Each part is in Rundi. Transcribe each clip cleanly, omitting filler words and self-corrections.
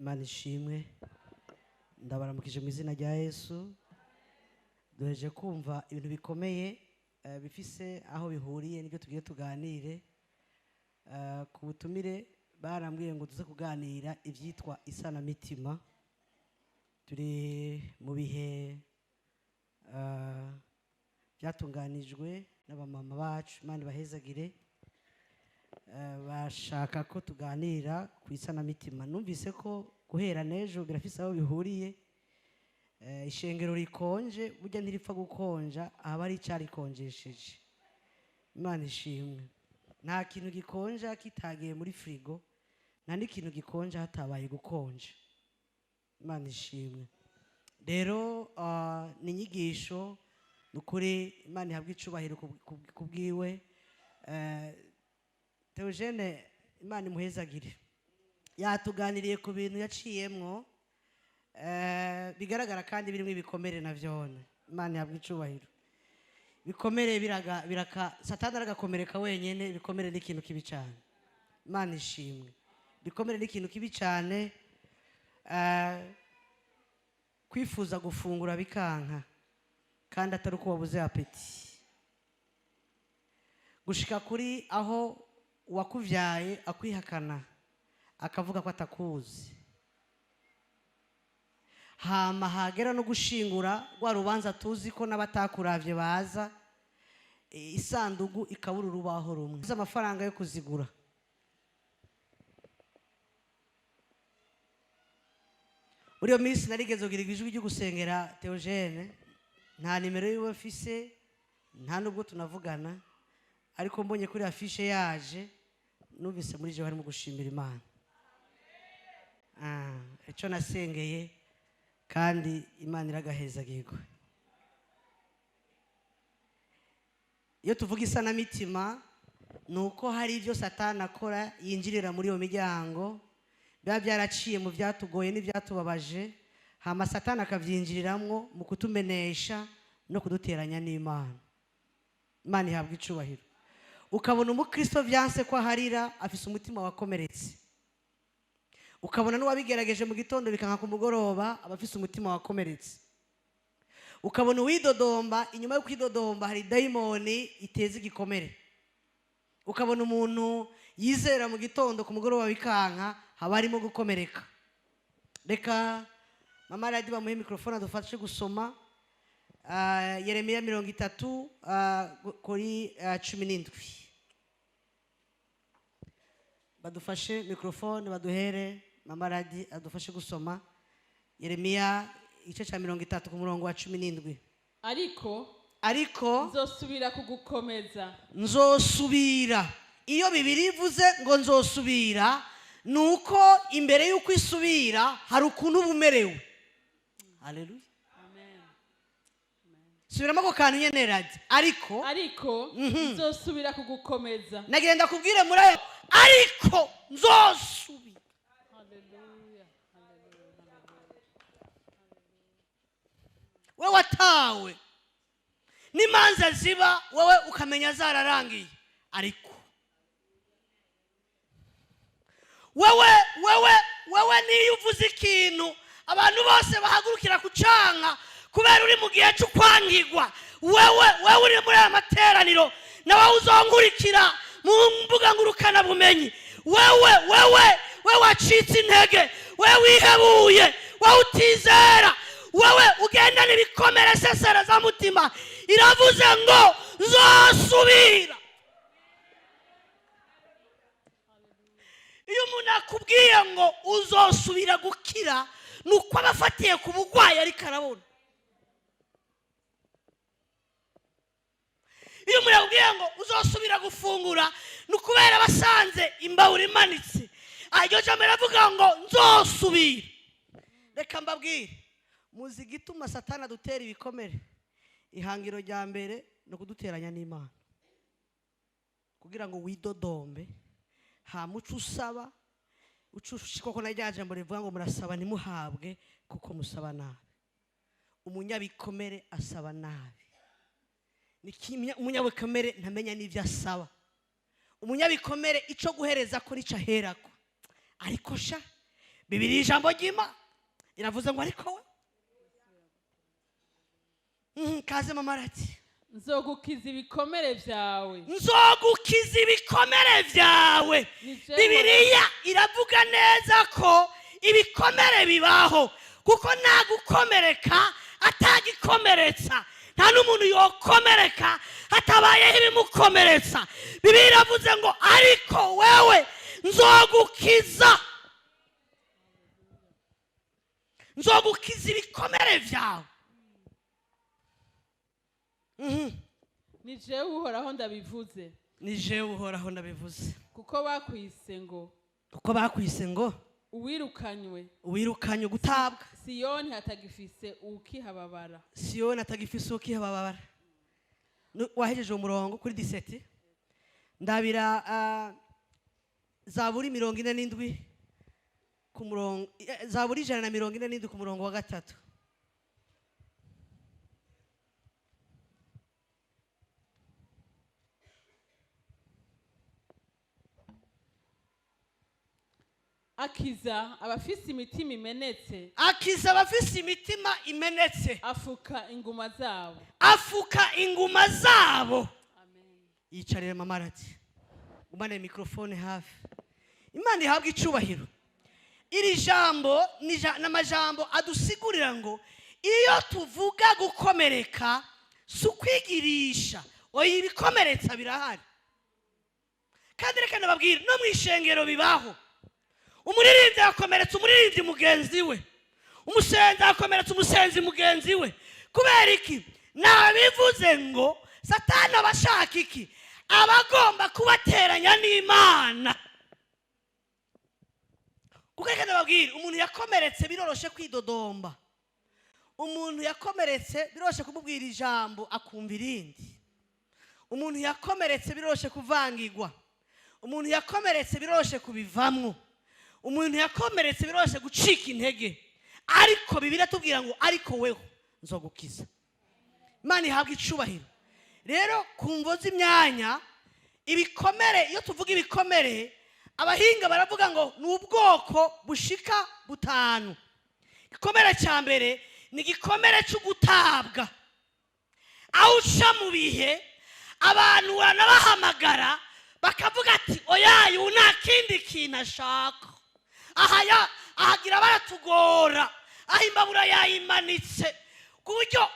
Imana ishimwe. Ndabaramukije mu izina rya Yesu. Duheje kumva ibintu bikomeye bifise aho bihuriye n'ibyo tugiye tuganire. Ku butumire barambwiye ngo tuze kuganira ibyitwa isanamitima. Turi mu bihe byatunganijwe n'abamama bacu, Imana ibahezagire. Bashaka ko tuganira ku isanamitima. Numvise ko guhera n'ejo birafise aho bihuriye. Ishengero rikonje burya ntiripfa gukonja, aba ari icyarikonjesheje. Imana ishimwe. Nta kintu gikonja kitagiye muri firigo, nta n'ikintu gikonja hatabaye gukonja. Imana ishimwe. Rero ni inyigisho, ni ukuri Imana ihabwa icubahiro ku bwiwe. Theogene, Imana imuhezagire, yatuganiriye ku bintu yaciyemwo bigaragara kandi birimo ibikomere na vyone. Imana ihabwa icubahiro. Bikomere biraga biraka, Satani aragakomereka wenyene. Ibikomere ni ikintu kibi cyane. Imana ishimwe. Ibikomere ni ikintu kibi cyane. Kwifuza gufungura bikanka kandi atari uko wabuze appétit, gushika kuri aho uwakuvyaye akwihakana akavuga ko atakuzi, hama hagera no gushingura rwa rubanza tuzi ko n'abatakuravye baza, isandugu ikabura urubaho rumwe amafaranga yo kuzigura. Muri iyo minsi narigeze kugira ijwi ryo gusengera Theogene. Nta nimero yiwe mfise, nta nubwo tunavugana, ariko mbonye kuri affiche yaje, numvise muri je harimo gushimira Imana. Icyo nasengeye kandi Imana iragahezagirwa. Iyo tuvuga isanamitima, ni uko hari ibyo Satani akora, yinjirira muri iyo miryango biba byaraciye mu byatugoye n'ibyatubabaje, hama Satani akabyinjiriramwo mu kutumenesha no kuduteranya n'Imana. Imana ihabwa icubahiro. Ukabona umukristo vyanse ko aharira, afise umutima wakomeretse. Ukabona n'uwabigerageje mu gitondo bikanka ku mugoroba, aba afise umutima wakomeretse. Ukabona uwidodomba, inyuma yo kwidodomba hari dayimoni iteza igikomere. Ukabona umuntu yizera mu gitondo, ku mugoroba bikanka, haba harimo gukomereka. Reka mama Radi bamuhe mikrofone adufashe gusoma Yeremiya 30 kuri 17. Badufashe mikrofone, baduhere mama Radi adufashe gusoma Yeremiya igice cya 30 ku murongo wa 17. Ariko Ariko nzosubira kugukomeza. Nzosubira. Iyo Bibiri ivuze ngo nzosubira, ni uko imbere y'uko isubira hari ukuntu uba umerewe. Haleluya. Amen. Subiramo ako kantu nyene, Radi. Ariko Ariko nzosubira kugukomeza. Nagenda kubwire muri ayo, ariko nzosubira. Haleluya, haleluya. We watawe n'imanza ziba, wowe ukamenya zararangiye, ariko wewe niyo uvuze ikintu abantu bose bahagurukira kucanka kubera uri mu gihe cy'ukwangirwa. Wewe uri muri aya materaniro, nawe uzongurikira mu mbuga ngurukanabumenyi, wewe wacitse intege, wewe wihebuye, wewe utizera, wewe ugendana ibikomere sesera za mutima, iravuze ngo nzosubira. Iyo umuntu akubwiye ngo uzosubira gukira, ni uko aba afatiye ku burwayi ariko arabona. Iyo umuntu akubwiye ngo uzosubira gufungura, ni ukubera abasanze imbabura imanitse. Iryo jambo riravuga ngo nzosubira. Reka mbabwire, muzi igituma Satani adutera ibikomere? Ihangiro rya mbere ni ukuduteranya n'Imana, kugira ngo widodombe, nta muco usaba koko na rya jambo rivuga ngo murasaba ntimuhabwe kuko musaba nabi. Umunyabikomere asaba nabi. Umunyabikomere ntamenya n'ibyo asaba. Umunyabikomere ico guhereza ko nico aherako. Ariko sha Bibiri, ijambo ry'Imana iravuze ngo ariko we. Kaze mama rati. Nzogukiza ibikomere byawe. Nzogukiza ibikomere byawe. Ni jewe. Bibiliya iravuga neza ko ibikomere bibaho, kuko nta gukomereka atagikomeretsa, nta n'umuntu yokomereka hatabayeho ibimukomeretsa. Bibiliya iravuze ngo ariko wewe nzogukiza, nzogukiza ibikomere byawe. Ni jewe Uhoraho ndabivuze. Ni jewe Uhoraho ndabivuze. Kuko bakwise ngo Kuko bakwise ngo uwirukanywe, uwirukanye, gutabwa, Siyoni hatagifise ukihababara. Siyoni atagifise ukihababara. Wahejeje umurongo kuri 17. Ndabira Zaburi 47 ku murongo, Zaburi 147 ku murongo wa 3. Akiza abafise imitima imenetse. Akiza abafise imitima imenetse. Afuka inguma zabo. Afuka inguma zabo. Amen. Yicarire mama arati, umane mikrofone hafi. Imana ihabwa icubahiro. Iri jambo ni amajambo adusigurira ngo iyo tuvuga gukomereka si ukwigirisha. Oya, ibikomeretsa birahari. Kandi reka nababwire, no mu ishengero bibaho. Umuririmbyi yakomeretsa umuririmbyi mugenzi we, umusenzi yakomeretsa umusenzi mugenzi we. Kubera iki nabivuze? Ngo Satani aba ashaka iki? Aba agomba kubateranya n'Imana. Kuko reka ndababwire, umuntu yakomeretse biroroshe kwidodomba, umuntu yakomeretse biroroshe kumubwira ijambo akumva irindi, umuntu yakomeretse biroroshe kuvangirwa, umuntu yakomeretse biroroshe kubivamwo, umuntu yakomeretse biroroshe gucika intege. Ariko Bibiliya tubwira ngo ariko weho nzogukiza. Imana ihabwa icubahiro. Rero ku mvo z'imyanya, ibikomere, iyo tuvuga ibikomere, abahinga baravuga ngo ni ubwoko bushika butanu. Igikomere cya mbere ni igikomere cyo gutabwa, aho uca mu bihe abantu baranabahamagara bakavuga ati oya, uyu nta kindi kintu ashaka aha, ahagira baratugora, aho imbabura yayimanitse, ku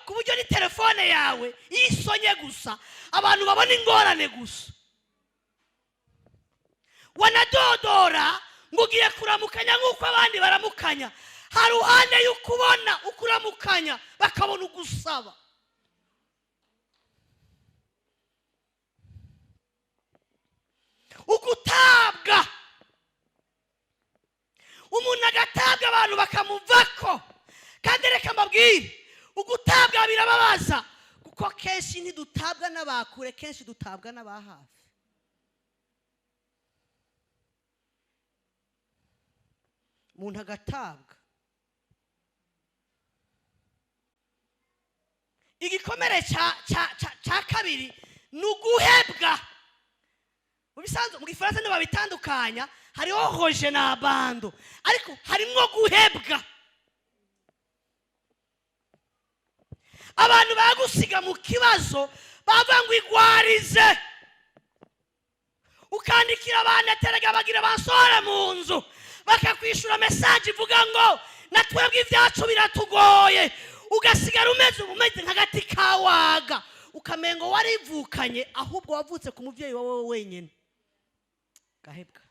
buryo ni telefone yawe iyo isonye gusa abantu babona ingorane gusa. Wanadodora ngo ugiye kuramukanya nk'uko abandi baramukanya, hari ruhande y'ukubona ukuramukanya bakabona ugusaba. Ugutabwa, umuntu agatabwa abantu bakamuvako. Kandi reka mbabwire, ugutabwa birababaza, kuko kenshi ntidutabwa n'abakure, kenshi dutabwa n'aba hafi. Umuntu agatabwa. Igikomere cya kabiri ni uguhebwa. Mu bisanzwe mu Gifaransa ntibabitandukanya, hariho rejet na abandon, ariko harimwo guhebwa. Abantu bagusiga mu kibazo, bavuga ngo igwarize, ukandikira abantu aterega bagira basohore mu nzu, bakakwishura message ivuga ngo na twebwe ibyacu biratugoye. Ugasigara umeze nk'agati kawaga, ukamengo warivukanye, ahubwo wavutse ku mubyeyi wawe wenyine. Gahebwa.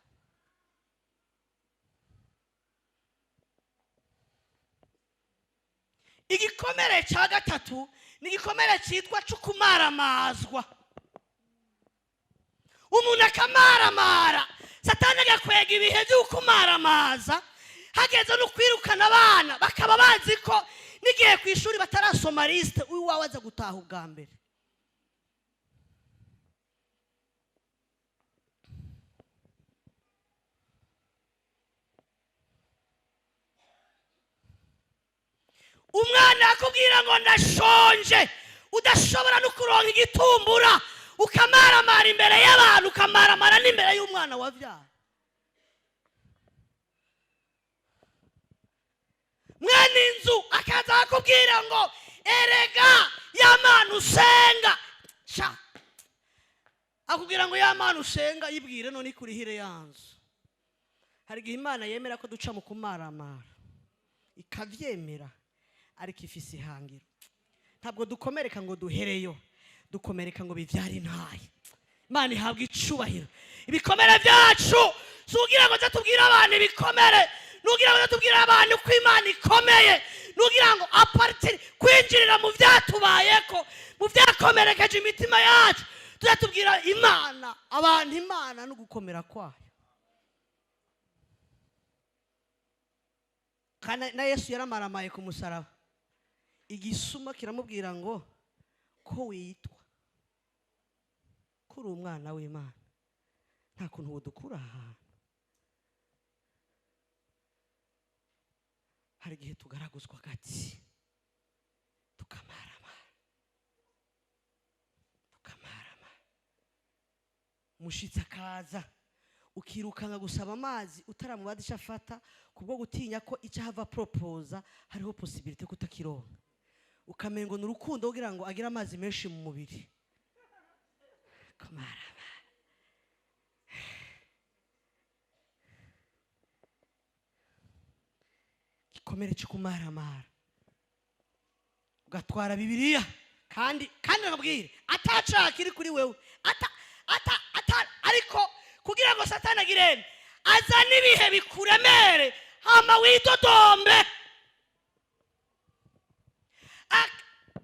Igikomere cya gatatu ni igikomere cyitwa cukumaramazwa. Umuntu akamaramara, Satani agakwega ibihe by'ukumaramaza, hageze no kwirukana abana bakaba bazi ko n'igihe ku ishuri batarasoma liste, uyu wawe aza gutaha ubwa mbere. Umwana akubwira ngo ndashonje, udashobora no kuronka igitumbura, ukamaramara imbere y'abantu, ukamaramara n'imbere y'umwana wabyaye. Nyene inzu akaza akubwira ngo erega ya Mana usenga sha, akubwira ngo ya Mana usenga yibwire none ikurihire ya nzu. Hari igihe Imana yemera ko duca mu kumaramara, ikabyemera, ariko ifise ihangiro. Ntabwo dukomereka ngo duhereyo, dukomereka ngo bivyare intaye. Imana ihabwa icubahiro. Ibikomere byacu si ugira ngo nze tubwire abantu ibikomere, nugira ngo nze tubwire abantu ko Imana ikomeye, nugira ngo à partir kwinjirira mu byatubayeko, mu byakomerekeje imitima yacu, tuze tubwira Imana, abantu Imana no gukomera kwayo. Kandi na Yesu yaramaramaye ku musaraba, igisuma kiramubwira ngo ko witwa ko uri umwana w'Imana, nta kuntu wodukura ahantu. Hari igihe tugaraguzwa agati tukamaramara, tukamaramara. Umushitsi akaza, ukirukanga gusaba amazi utaramubaza icyo afata, kubwo gutinya ko icyo ahava propoza hariho possibilité ko utakironka, ukamengo ni urukundo kugira ngo agire amazi menshi mu mubiri. Kumarama, igikomere cyo kumaramara, ugatwara Bibiliya, kandi nakabwire atacaha kiri kuri wewe, ata ata ata, ariko kugira ngo Satani agirene azane ibihe bikuremere, hama widodombe.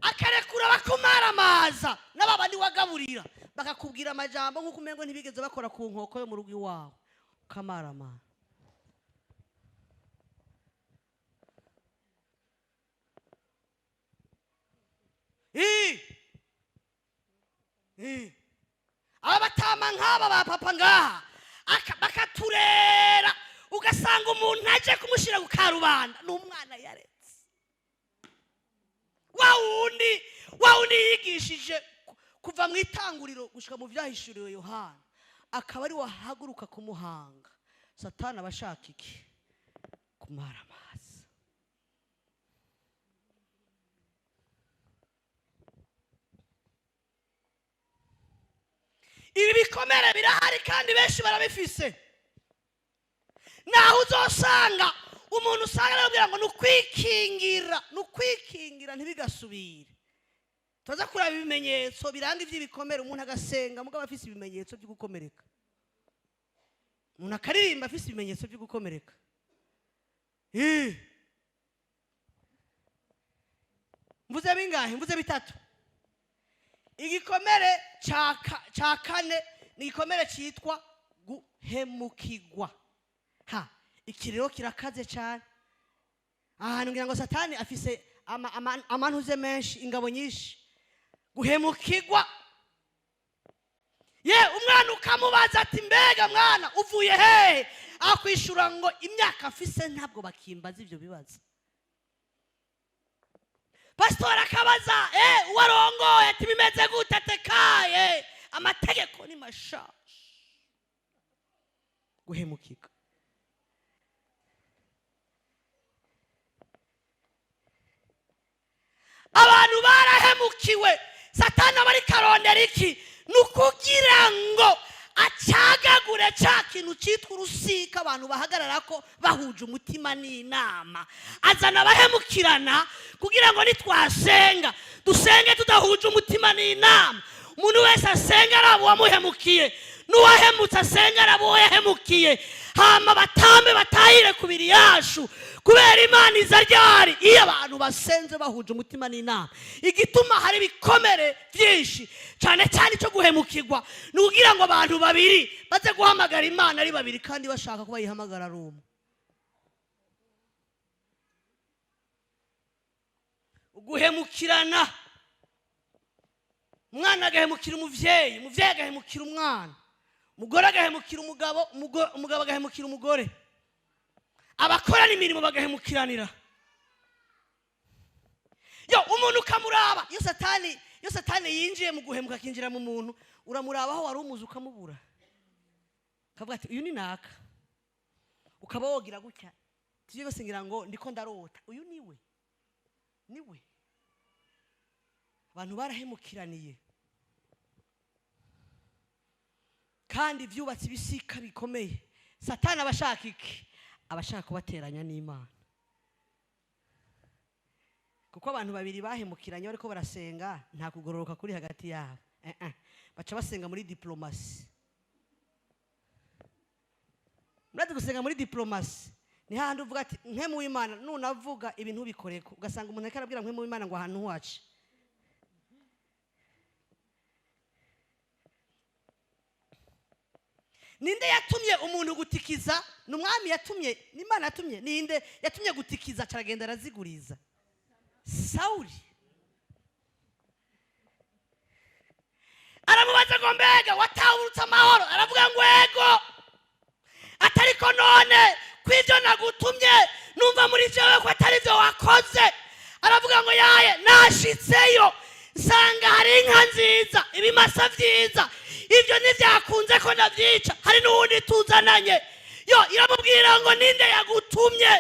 Akarekura bakumaramaza n'ababandi wagaburira bakakubwira amajambo nk'uko umengo ntibigeze bakora ku nkoko yo mu rugo iwawe, ukamaramara. Ii! Ii! Aba batama nk'aba ba papa ngaha bakaturera, ugasanga umuntu aje kumushyira ku karubanda ni umwana yaretse, wa wundi yigishije kuva mu itanguriro gushika mu Byahishuriwe Yohana, akaba ari wahaguruka kumuhanga. Satani aba ashaka iki? Kumara amazi. Ibi bikomere birahari kandi benshi barabifise. Naho uzosanga umuntu usanga arabwira ngo ni ukwikingira, ni ukwikingira ntibigasubire. Tuza kuraba ibimenyetso biranga iby'ibikomere. Umuntu agasenga mugabo afise ibimenyetso byo gukomereka, umuntu akaririmba afise ibimenyetso byo gukomereka. Mvuze bingahe? Mvuze bitatu. Igikomere ca kane ni igikomere cyitwa guhemukigwa. Ha, iki rero kirakaze cyane. Ahantu ngira ngo Satani afise amantuze menshi, ingabo nyinshi. Guhemukigwa, ye umwana ukamubaza ati mbega mwana uvuye hehe? Akwishura ngo imyaka afise ntabwo bakimbaza ibyo bibazo. Pasitori akabaza uwarongoye ati bimeze gute? Atekaye amategeko ni mashasha. Guhemukirwa. Abantu barahemukiwe. Satani aba ariko arondera iki? Ni ukugira ngo acagagure cya kintu cyitwa urusika abantu bahagarara ko bahuje umutima n'inama. Azana abahemukirana kugira ngo nitwasenga dusenge tudahuje umutima n'inama. Umuntu wese asenga araba uwamuhemukiye, n'uwahemutse asenga araba uwo yahemukiye, hama batambe batahire ku biri yacu. Kubera Imana iza ryari? Iyo abantu basenze bahuje umutima n'inama. Igituma hari ibikomere byinshi cyane cyane icyo guhemukirwa, ni ukugira ngo abantu babiri baze guhamagara Imana ari babiri kandi bashaka ko bayihamagara ari umwe. Guhemukirana, umwana agahemukira umuvyeyi, umuvyeyi agahemukira umwana, umugore agahemukira umugabo, umugabo agahemukira umugore, abakorana imirimo bagahemukiranira. Yo umuntu ukamuraba, iyo Satani yinjiye mu guhemuka, akinjira mu muntu, uramuraba aho wari umuzi ukamubura, ukavuga ati uyu ni naka, ukaba wogira gutya. Tujye byose ngira ngo ndiko ndarota. Uyu niwe, niwe. Abantu barahemukiraniye kandi byubatse ibisika bikomeye. Satani aba ashaka iki? Aba ashaka kubateranya n'Imana, kuko abantu babiri bahemukiranye bariko barasenga, nta kugororoka kuri hagati yabo. Baca basenga muri diplomatie. Murazi gusenga muri diplomatie ni hahandi uvuga ati: "Mpwemu w'Imana, nunavuga ibintu bikoreko." Ugasanga umuntu ariko arabwira Mpwemu w'Imana ngo ahantu wace. Ninde yatumye umuntu gutikiza? Ni umwami yatumye? Ni Imana yatumye? Ninde yatumye gutikiza? Caragenda araziguriza. Sawuli aramubaza ngo: "Mbega watahurutse amahoro?" Aravuga ngo: "Ego." "Atariko none kw'ibyo nagutumye numva muri jewe ko atari byo wakoze." Aravuga ngo: "Yaye, nashitseyo nsanga hari inka nziza, ibimasa byiza, ibyo ntibyakunze ko ndabyica, hari n'uwundi tuzananye." Yo iramubwira ngo: "Ninde yagutumye?"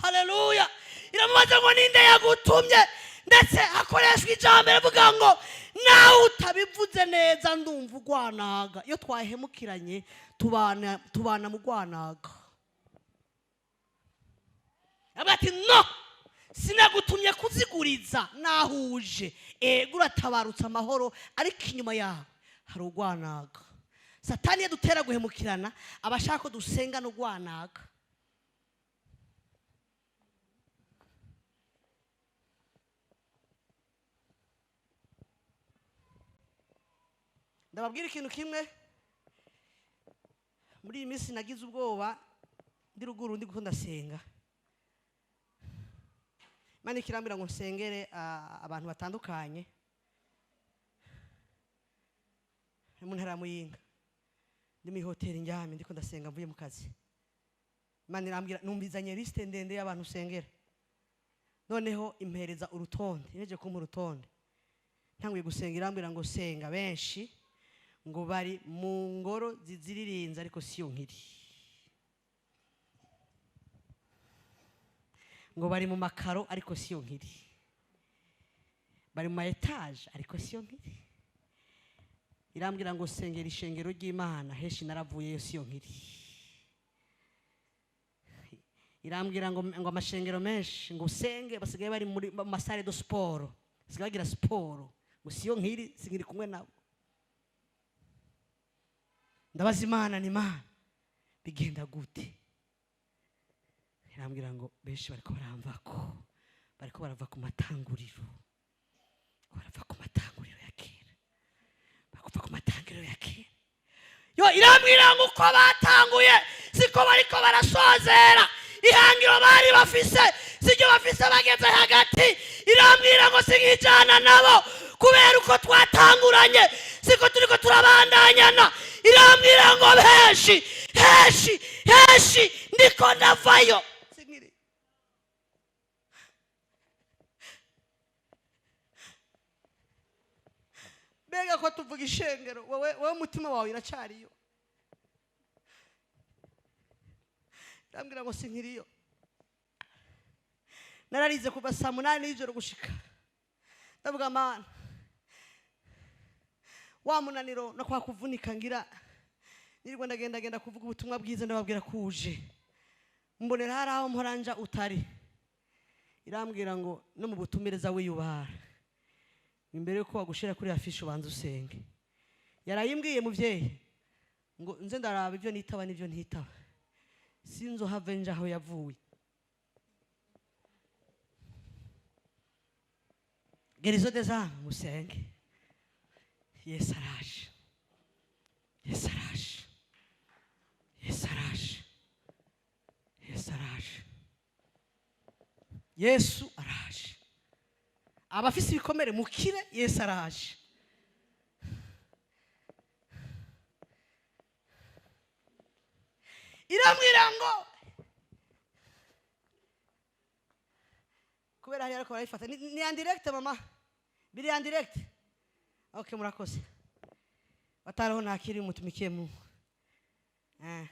Haleluya! Iramubaza ngo: "Ninde yagutumye?" Ndetse hakoreshwa ijambo rivuga ngo: "Nawe utabivuze neza, ndumva ugwanaga." Iyo twahemukiranye tubana mu rwanaga. Avuga ati: "No, sinagutumye kuziguriza, nahuje. Ego, uratabarutse amahoro, ariko inyuma yawe hari urwanaga." Satani iyo dutera guhemukirana, aba ashaka ko dusenga n'urwanaga. Ndababwira ikintu kimwe: muri iyi minsi nagize ubwoba ndi ruguru, ndi ndasenga, Imana ikirambwira ngo nsengere abantu batandukanye mu ntara ya Muyinga. Ndi muri hoteli njyamye, ndiko ndasenga, mvuye mu kazi. Imana irambwira, numvizanye liste ndende y'abantu usengera. Noneho impereza urutonde. Iheje kumpa urutonde, ntanguye gusenga, irambwira ngo: "Senga benshi ngo bari mu ngoro ziziririnze, ariko siyo nkiri, ngo bari mu makaro, ariko siyo nkiri, bari mu ma étages, ariko siyo nkiri." Irambwira ngo: "Sengera ishengero ry'Imana, henshi naravuyeyo, siyo nkiri." Irambwira ngo amashengero menshi ngo usenge basigaye bari muri mu ma salles de sport, basigaye bagira siporo, ngo siyo nkiri, sinkiri kumwe nabo. Ndabaza Imana: "Ni Imana, bigenda gute?" Irambwira ngo: "Benshi bariko baramvako, bariko barava ku matanguriro, barava ku matanguriro ya kera, bakuva ku matanguriro ya kera." Yo irambwira ngo uko batanguye siko bariko barasozera, ihangiro bari bafise siryo bafise bageze hagati. Irambwira ngo: "Sinkijana nabo kubera uko twatanguranye siko turiko turabandanyana." Irambwira ngo: "Henshi, henshi, henshi ndiko ndavayo, sinkiri." Mbega ko tuvuga ishengero, wowe umutima wawe iracariyo? Irambwira ngo: "Sinkiriyo." Nararize kuva saa 8 y'ijoro gushika. Ndavuga: "Mana, wa munaniro no kwa kuvunika ngira nirirwa ndagendagenda kuvuga ubutumwa bwiza, ndababwira kuje mbonera hari aho mpora utari." Irambwira ngo: "No mu butumireza wiyubara, imbere yuko bagushira kuri affiche ubanza usenge." Yarayimbwiye, muvyeyi, ngo nze ndaraba ibyo nitaba n'ibyo ntitaba, sinzohave nja aho yavuye. Guérison des âmes, musenge. Yesu araje, Yesu araje, Yesu araje, Yesu araje, Yesu araje. Abafise ibikomere mukire, Yesu araje. Irambwira ngo kubera hariya ariko barayifata ni en direct, mama, biri en direct. Okay, murakoze. Bataraho ntakiri mutumikiye mu.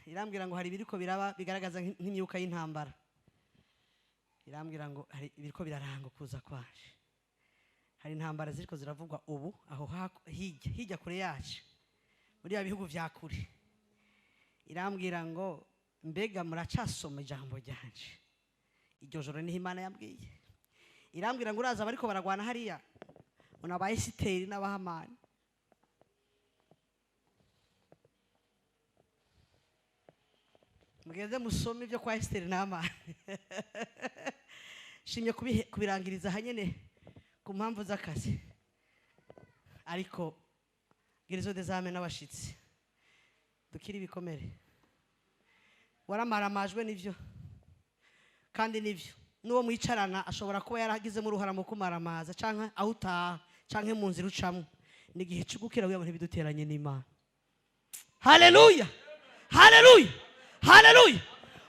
Irambwira ngo hari ibiriko biraba bigaragaza nk'imyuka y'intambara. Irambwira ngo hari ibiriko biraranga kuza kwanje. Hari intambara ziriko ziravugwa ubu aho hirya hirya kure yacu, muri ya bihugu vya kure. Irambwira ngo: "Mbega muracasoma ijambo ryanje?" Iryo joro niho Imana yambwiye, irambwira ngo: "Uraza bariko baragwana hariya ngo ni aba Esiteri n'Abahamani." Mugeze musome ibyo kwa Esiteri n'Hamani. Shimye kubirangiriza ahanyene ku mpamvu z'akazi, ariko guérison des âmes n'abashitsi dukire ibikomere. Waramaramajwe nivyo, kandi nivyo n'uwo mwicarana ashobora kuba yaragizemo uruhara mu kumaramaza, canke aho utaha, canke mu nzira ucamwo. Ni igihe cyo gukira kugira ngo ntibiduteranye n'Imana. Haleluya, haleluya, haleluya!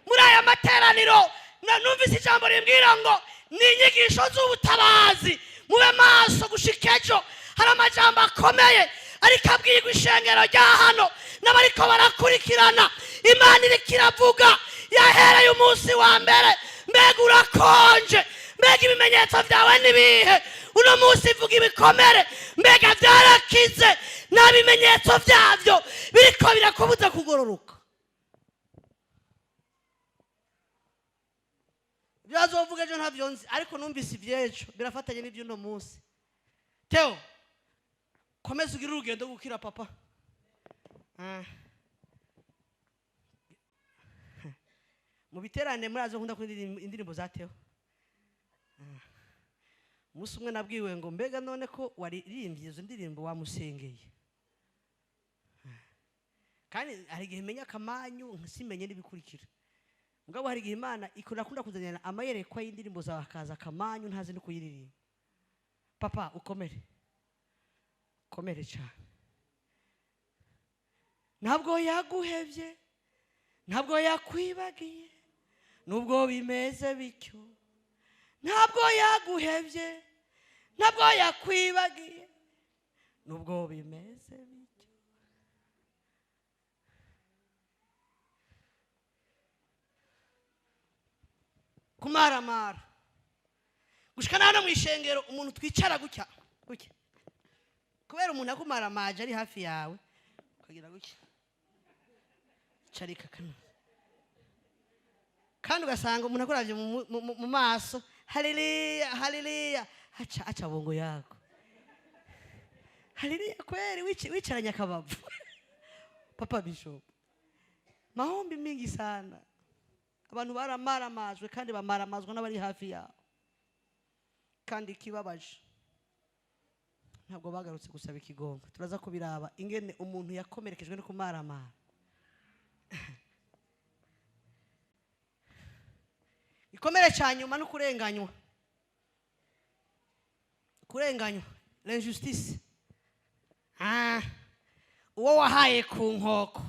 Muri aya materaniro numvise ijambo rimbwira ngo ni inyigisho z'ubutabazi. Mube maso gushika ejo. Hari amajambo akomeye ariko abwirwa ishengero rya hano n'abariko barakurikirana. Imana iriko iravuga, yahereye umunsi wa mbere. Mbega urakonje? Mbega ibimenyetso byawe nibihe uno munsi? Ivuga ibikomere, mbega byarakize? Nta bimenyetso byabyo biriko birakubuza kugororoka? Ibyo bazovuga ejo ntabyo nzi, ariko numvise iby'ejo birafatanye n'iby'uno munsi. Teo, komeza ugire urugendo rwo gukira, papa. Ah. Mu biterane muri azo nkunda kuririmba indirimbo za Teo. Ah. Umunsi umwe nabwiwe ngo: "Mbega none ko waririmbye izo ndirimbo, wamusengeye?" Ah. Kandi hari igihe menya akamanyu simenye n'ibikurikira. Mugabo hari igihe Imana ikunda kuzanira amayerekwa y'indirimbo zawe, hakaza akamanyu ntazi no kuyiririmba. Papa, ukomere, ukomere cyane. Ntabwo yaguhebye, ntabwo yakwibagiye, nubwo bimeze bityo. Ntabwo yaguhebye, ntabwo yakwibagiye, nubwo bimeze bityo. Kumaramara gushika na hano mu ishengero, umuntu twicara gutya gutya kubera umuntu akumaramaje ari hafi yawe, ukagira gutya, carika kano, kandi ugasanga umuntu akuravye mu maso: "Haleluya, haleluya." Aca aca bongo yako: "Haleluya kweli." Wicaranye akabavu. Papa Bishop, mahombi mingi sana. Abantu baramaramajwe kandi bamaramazwa n'abari hafi yabo, kandi ikibabaje ntabwo bagarutse gusaba ikigongo. Turaza kubiraba ingene umuntu yakomerekejwe no kumaramara. Igikomere cya nyuma no kurenganywa, kurenganywa, l'injustice. Ah, uwo wahaye ku nkoko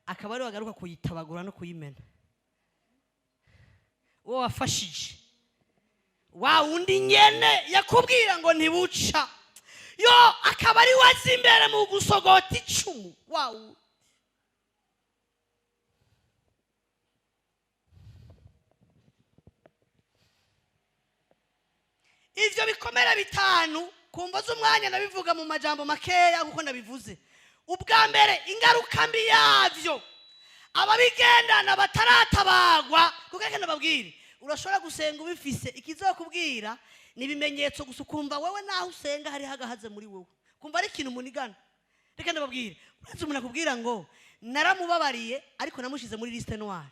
akaba ariwe agaruka kuyitabagura no kuyimena. Uwo wafashije, wa wundi nyene yakubwira ngo ntibuca yo, akaba ari we azi imbere mu gusogota icumu, wa wundi. Ivyo bikomere bitanu, ku mvo z'umwanya ndabivuga mu majambo makeya kuko ndabivuze ubwa mbere. Ingaruka mbi yavyo, ababigendana bataratabagwa, kuko reka ndababwire, urashobora gusenga ubifise, ikizokubwira ni ibimenyetso gusa, ukumva wewe naho usenga hariho agahaze muri wowe, kumva ari ikintu munigana. Reka ndababwire, uretse umuntu akubwira ngo: "Naramubabariye, ariko namushize muri liste noire."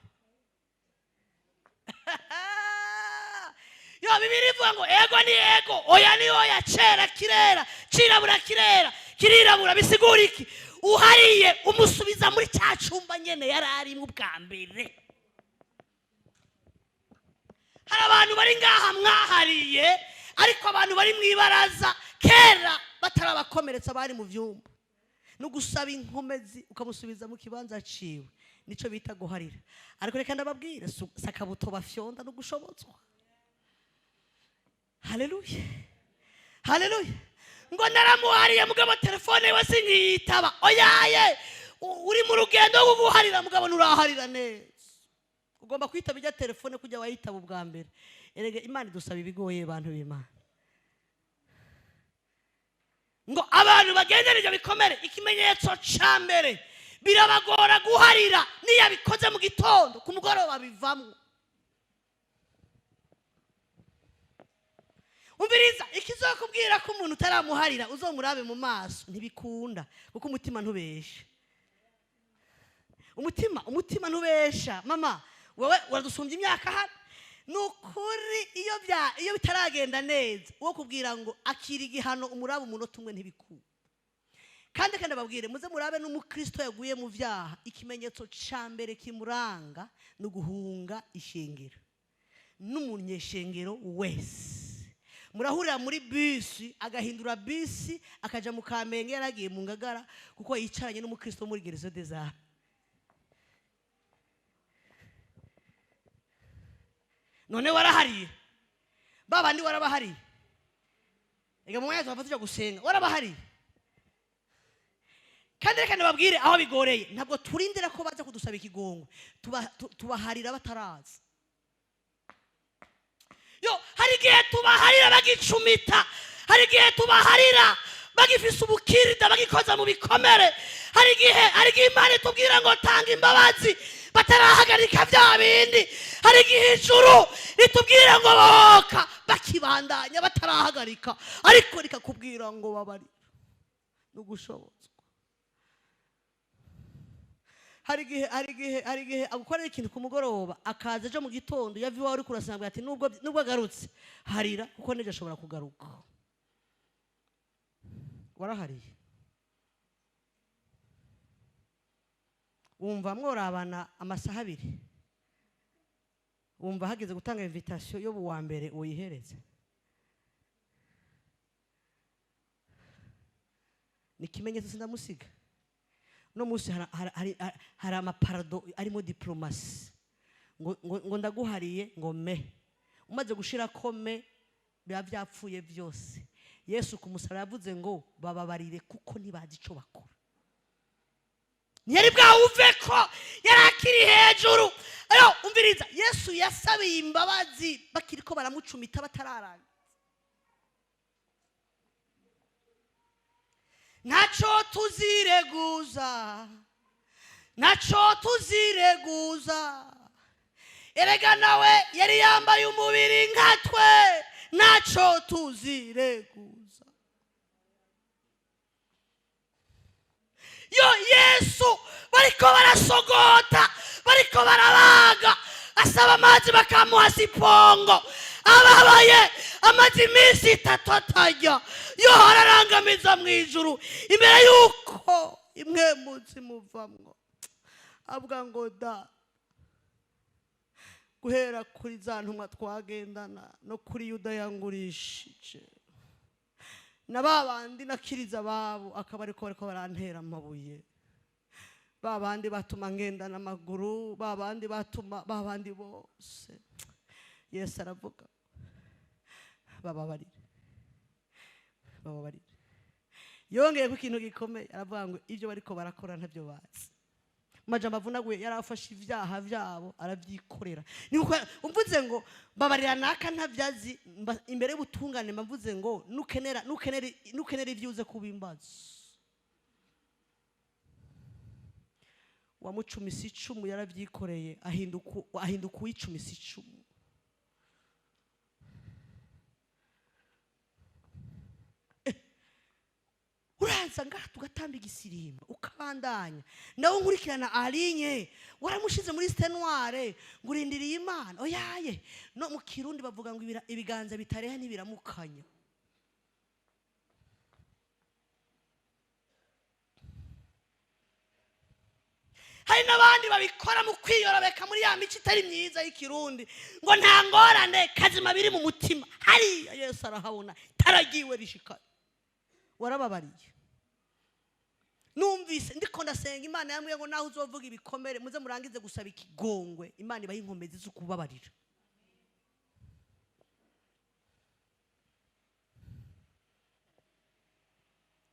Yo, Bibiliya ivuga ngo ego ni ego, oya ni oya, cera kirera, cirabura kirera, kirirabura. Bisigura iki? Uhariye umusubiza muri cya cyumba nyene yari arimo ubwa mbere. Hari abantu bari ngaha mwahariye, ariko abantu bari mu ibaraza kera batarabakomeretsa, bari mu byumba, no gusaba inkomezi ukamusubiza mu kibanza ciwe, nico bita guharira. Ariko reka ndababwire, si akabuto bafyonda no gushobotswa. Haleluya, haleluya! Ngo: "Naramuhariye, mugabo telefone we sinkiyitaba." Oyaye, uri mu rugendo rwo guharira, mugabo nturaharira neza. Ugomba kwitaba ijya telefone kujya wayitaba ubwa mbere. Erega Imana idusaba ibigoye, bantu b'Imana. Ngo abantu bagendera ibyo bikomere, ikimenyetso cya mbere, birabagora guharira. Niyo abikoze mu gitondo, ku mugoroba bivamwo. Umviriza, ikizokubwira ko umuntu utaramuharira, uzomurabe mu maso. Ntibikunda, kuko umutima ntubesha. Umutima ntubesha. Mama, wowe uradusumbya imyaka hano. Ni ukuri, iyo bitaragenda neza, uwo kubwira ngo akira igihano, umurabe umunota umwe, ntibikunda. Kandi ababwire, muze murabe n'umukristo yaguye mu byaha, ikimenyetso cya mbere kimuranga ni uguhunga ishengero n'umunyeshengero wese. Murahurira muri bisi, agahindura bisi, akaja mu Kamenge yaragiye mu Ngagara, kuko yicaranye n'umukristo wo muri Guérison des Âmes. None warahariye ba bandi? Warabahariye? Ega mu mwanya tuhava tuja gusenga, warabahariye? Kandi reka nababwire aho bigoreye: ntabwo turindira ko baza kudusaba ikigongwe, tubaharira bataraza. Yo, hari igihe tubaharira bagicumita, hari igihe tubaharira bagifise ubukirida, bagikoza mu bikomere. Hari igihe Imana itubwira ngo tanga imbabazi batarahagarika bya bindi. Hari igihe ijuru ritubwira ngo bohoka bakibandanya, batarahagarika, ariko rikakubwira ngo babarira n'ugushobozwa. Hari igihe agukorera ikintu ku mugoroba, akaza ejo mu gitondo, yava iwawe uri kurasanga ati nubwo agarutse, harira, kuko n'ejo ashobora kugaruka. Warahariye? Wumva mworabana amasaha 2, wumva hageze gutanga invitation yo buwa mbere uyihereze? Ni ikimenyetso sindamusiga. No munsi hari amaparado arimo diplomasi, ngo ndaguhariye, ngo me umaze gushira ko me, biba byapfuye byose. Yesu ku musaraba yavuze ngo bababarire kuko ntibazi ico bakora. Ntiyari bwawuve ko yari akiri hejuru. Ayo, umviriza, Yesu yasabiye imbabazi bakiri ko baramucumita, batararangiza. Ntacyo tuzireguza, ntacyo tuzireguza. Erega nawe yari yambaye umubiri nka twe. Ntacyo tuzireguza. Yo, Yesu bariko barasogota, bariko barabaga, asaba amazi bakamuha sipongo, ababaye, amaze iminsi 3 atarya. Yo, ararangamiza mu ijuru imbere y'uko imwe munsi muvamwo, avuga ngo da guhera kuri za ntumwa twagendana, no kuri Yuda yangurishije, na ba bandi nakiriza ababo, akaba ariko bariko barantera amabuye, ba bandi batuma ngenda n'amaguru, ba bandi batuma, ba bandi bose. Yesu aravuga bababarire, bababarire. Yongeye ku kintu gikomeye, aravuga ngo ibyo bariko barakora ntabyo bazi. Majambo avunaguye, yarafashe ibyaha byabo arabyikorera. Ni uko umvuze ngo babarira naka ntabyazi imbere y'ubutungane, mvuze ngo nukenera ibyo uze kubimbaza. Wamucumise icumu yarabyikoreye, ahinduka uwicumise icumu. Uraza ngaha tugatamba igisirimba, ukabandanya nawe nkurikirana arinye, waramushize muri stenoire ngo urindiriye Imana. Oyaye, no mu Kirundi bavuga ngo ibiganza bitareha ntibiramukanya. Hari n'abandi babikora mu kwiyorobeka muri ya mico itari myiza y'ikirundi, ngo nta ngorane, kazima biri mu mutima. Hariya Yesu arahabona, taragiwe rishikaye. Warababariye? Numvise ndiko ndasenga, Imana yambwiye ngo naho uzovuga ibikomere, muze murangize gusaba ikigongwe, Imana ibahe inkomezi zo kubabarira.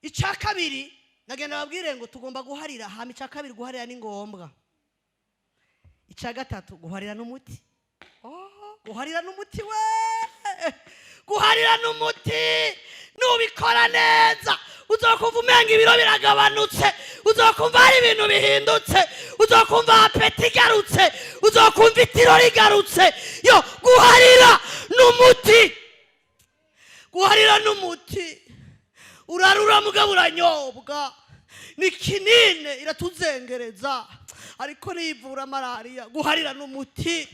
Icya kabiri nagenda babwire ngo tugomba guharira. Hama icya kabiri, guharira ni ngombwa. Icya gatatu, guharira n'umuti. Oh, guharira n'umuti we. Guharira n'umuti. Nubikora neza uzokumva umenga ibiro biragabanutse, uzokumva hari ibintu bihindutse, uzokumva appétit igarutse, uzokumva itiro rigarutse. Yo, guharira n'umuti, guharira n'umuti. Urarura mugabo uranyobwa, ni kinine iratuzengereza, ariko nivura malariya. Guharira n'umuti,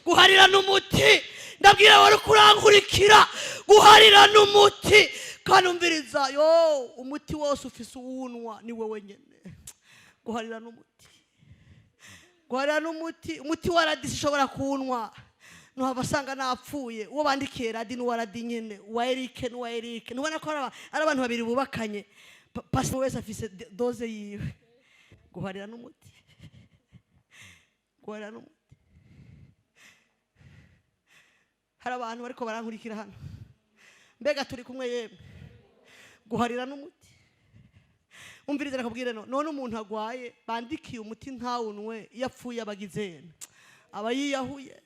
guharira n'umuti. Ndabwira wari kurankurikira, guharira n'umuti. Kandi umviriza, yo, umuti wose ufise uwunwa ni wewe nyene. Guharira n'umuti, guharira n'umuti. Umuti wa radi sishobora kuwunwa, ntuhava asanga napfuye. Uwo bandikiye radi n'uwa radi nyene, uwa Erike n'uwa Erike. Ntubona ko ari abantu babiri bubakanye? Pastor wese afise dose yiwe. Guharira n'umuti, guharira n'umuti. Hari abantu bariko barankurikira hano? Mbega turi kumwe yemwe? Guharira n'umuti. Umviriza, nakubwire, no none umuntu agwaye bandikiye umuti ntawunwe, iyo apfuye abagize aba yiyahuye,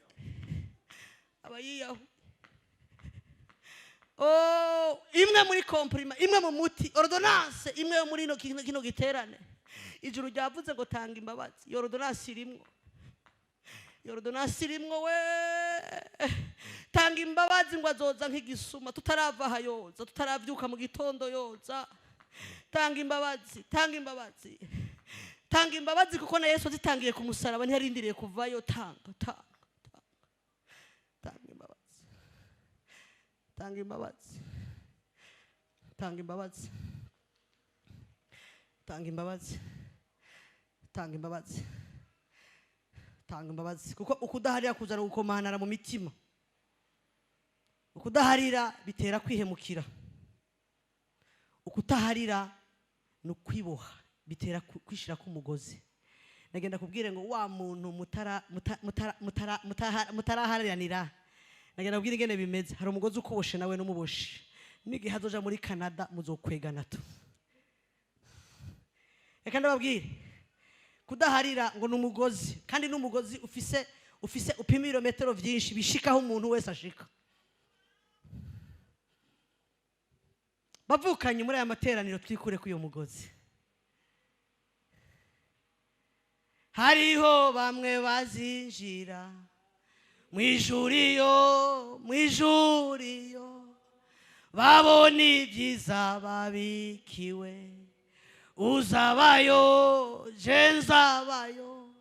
aba yiyahuye. Oh, imwe muri comprimé imwe mu muti, ordonnance imwe yo muri kino giterane, ijuru ryavuze ngo tanga imbabazi. Iyo ordonnance irimwo, iyo ordonnance irimwo we. Tanga imbabazi, ngo azoza nk'igisuma tutarava aha, yoza tutaravyuka mu gitondo, yoza. Tanga imbabazi, tanga imbabazi, tanga imbabazi, kuko na Yesu azitangiye ku musaraba, ntiyarindiriye kuvayo. Tanga, tanga, tanga, tanga imbabazi, tanga imbabazi, tanga imbabazi, tanga imbabazi, tanga imbabazi, tanga imbabazi. Kuko ukudaharira kuzana gukomanara mu mitima. Ukudaharira bitera kwihemukira. Ukutaharira ni ukwiboha, bitera kwishira k'umugozi. Nagenda kubwire ngo wa muntu mutaraharanira, nagenda kubwira ingene bimeze. Hari umugozi ukuboshe nawe n'umuboshe, n'igihe azoja muri Canada muzokwegana tu. Reka ndababwire, kudaharira ngo ni umugozi, kandi n'umugozi ufise upima ibirometero byinshi bishikaho umuntu wese ashika. Bavukanye, muri aya materaniro twikure kuri uyo mugozi. Hariho bamwe bazinjira mu ijuru, mu ijuru babona ibyiza babikiwe. Uzabayo, je nzabayo,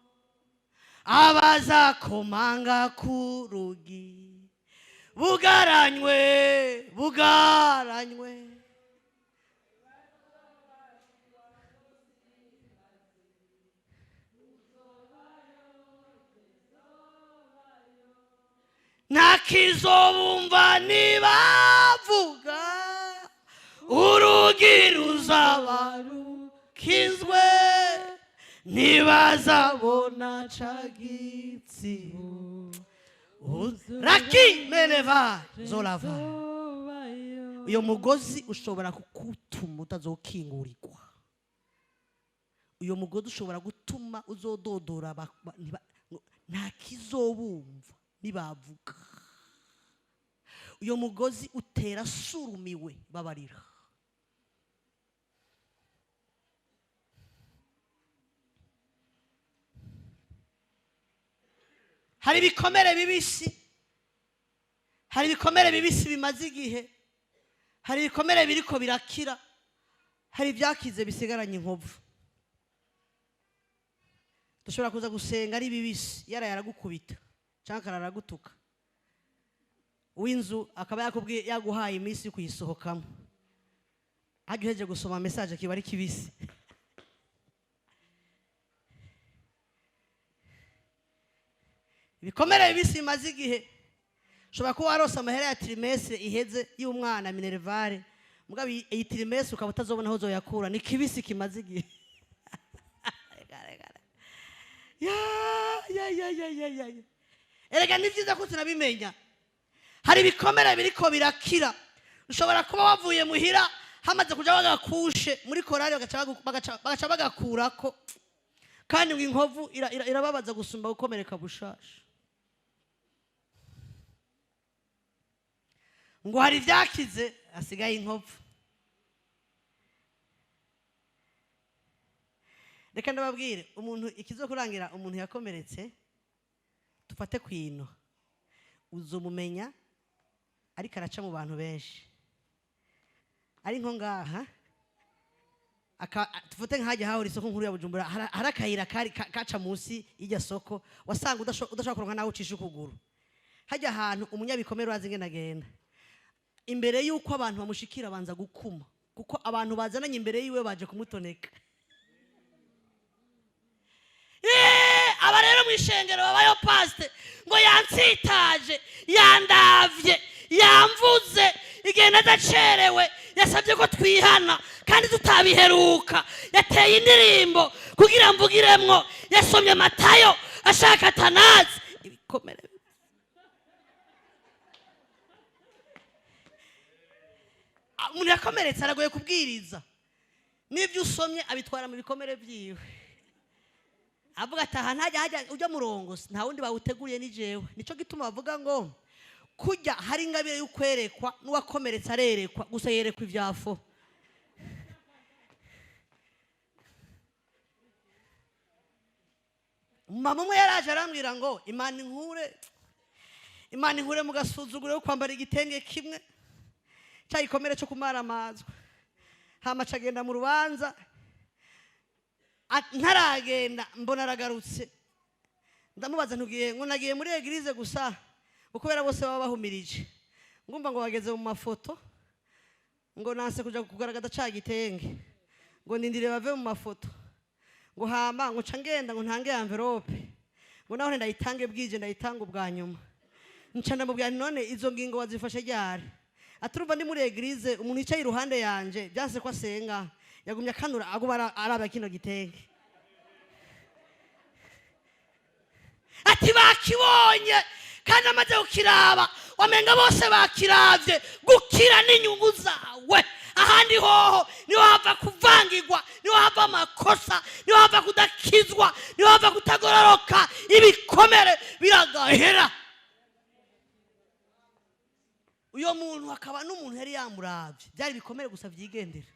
abazakomanga ku rugi bugaranywe, bugaranywe. Nta kizobumva nibavuga, urugi ruzaba rukinzwe, ntibazabona ca gitsibo. Raki meneva zolava. Uyo mugozi ushobora kukutuma utazokingurirwa. Uyo mugozi ushobora gutuma uzododora nta kizobumva nibavuga. Uyo mugozi utera surumiwe. Babarira. Hari ibikomere bibisi, hari ibikomere bibisi bimaze igihe, hari ibikomere biriko birakira, hari ibyakize bisigaranye inkovu. Dushobora kuza gusenga ari bibisi, yara yaragukubita cyangwa akararagutuka, uw'inzu akaba yakubwiye, yaguhaye iminsi yo kuyisohokamo, hajya uhejeje gusoma message kiba ari kibisi. Ibikomere bibisi bimaze igihe. Ushobora kuba warose amahera ya trimestre iheze y'umwana minerval, mugabo iyi trimestre ukaba utazobona aho uzoyakura. Ni kibisi kimaze igihe. Reka, reka, reka. Ya, ya, ya, ya, ya, ya, ya. Erega ni byiza ko tunabimenya. Hari ibikomere biriko birakira. Ushobora kuba wavuye muhira hamaze kuja bagakushe muri korali, bagaca bagakurako, kandi ngo inkovu irababaza gusumba gukomereka bushasha. Ngo hari ibyakize, hasigaye inkovu. Reka ndababwire, umuntu ikizokurangira umuntu yakomeretse, tufate kwino, uzomumenya ariko araca mu bantu benshi, ari nko ngaha, tufate nk'ahajya hahora isoko nkuru ya Bujumbura, hari akayira kari kaca munsi y'iryo soko, wasanga udashobora kuronka naho ucisha ukuguru. Hajya ahantu umunyabikomere urazi ingene agenda, imbere y'uko abantu bamushikira abanza gukuma, kuko abantu bazananye imbere yiwe baje kumutoneka. Aba rero mu ishengero babayo, pasite ngo yansitaje, yandavye, yamvuze igihe nadacerewe, yasabye ko twihana kandi tutabiheruka, yateye indirimbo kugira mvugiremwo, yasomye Matayo ashaka Tanazi. Ibikomere. Umuntu yakomeretse aragoye kubwiriza, n'ibyo usomye abitwara mu bikomere byiwe, avuga ati aha ntajya hajya ujya murongo, nta wundi bawuteguriye ni jewe. Nicyo gituma bavuga ngo kujya hari ingabire y'ukwerekwa, n'uwakomeretse arerekwa, gusa yerekwa ibyafo. Mama umwe yaraje arambwira ngo Imana inkure, Imana inkure mu gasuzuguro yo kwambara igitenge kimwe cya gikomere cyo kumaramazwa. Hama agenda mu rubanza, ntaragenda mbona aragarutse. Ndamubaza, ntugiye? Ngo nagiye muri église gusa, kubera bose baba bahumirije, ngumva ngo bageze mu mafoto, ngo nanse kuja kugaragaza ca gitenge, ngo ndindire bave mu mafoto, ngo hama ngo nca ngenda ngo ntange envelope, ngo naho ndayitange bwije, ndayitanga ubwa nyuma. Nca ndamubwira nti none izo ngingo wazifashe ryari? Aturumva ndi muri église, umuntu yicaye iruhande yanje byanse ko asenga, yagumye akanura, aguma araba kino gitenge, ati bakibonye kandi amaze kukiraba wamenga bose bakiravye. Gukira n'inyungu zawe, ahandi hoho niho hava kuvangirwa, niho hava amakosa, niho hava kudakizwa, niho hava kutagororoka, ibikomere biragahera. Uyo muntu akaba n'umuntu yari yamuravye, byari ibikomere gusa vyigendera.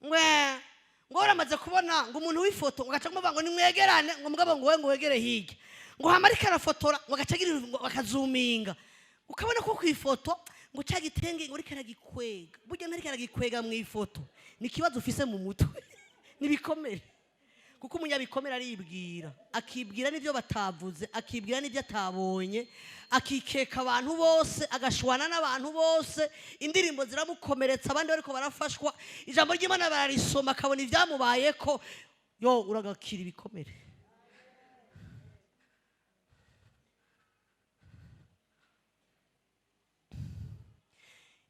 Ngwe ngo uramaze kubona ngo umuntu w'ifoto, ngo agaca kumuvuga ngo nimwegerane, ngo mugabo ngo wowe ngo wegere hirya, ngo hama ariko arafotora, ngo agaca agira ngo akazuminga, ukabona ko ku ifoto ngo cya gitenge ngo ariko aragikwega. Burya ntariko aragikwega mu ifoto, ni ikibazo ufise mu mutwe, nibikomere. Kuko umunyabikomere aribwira, akibwira n'ibyo batavuze, akibwira n'ibyo atabonye, akikeka abantu bose, agashwana n'abantu bose, indirimbo ziramukomeretsa, abandi bariko barafashwa, ijambo ry'Imana bararisoma akabona ibyamubayeko. Yo uragakira ibikomere.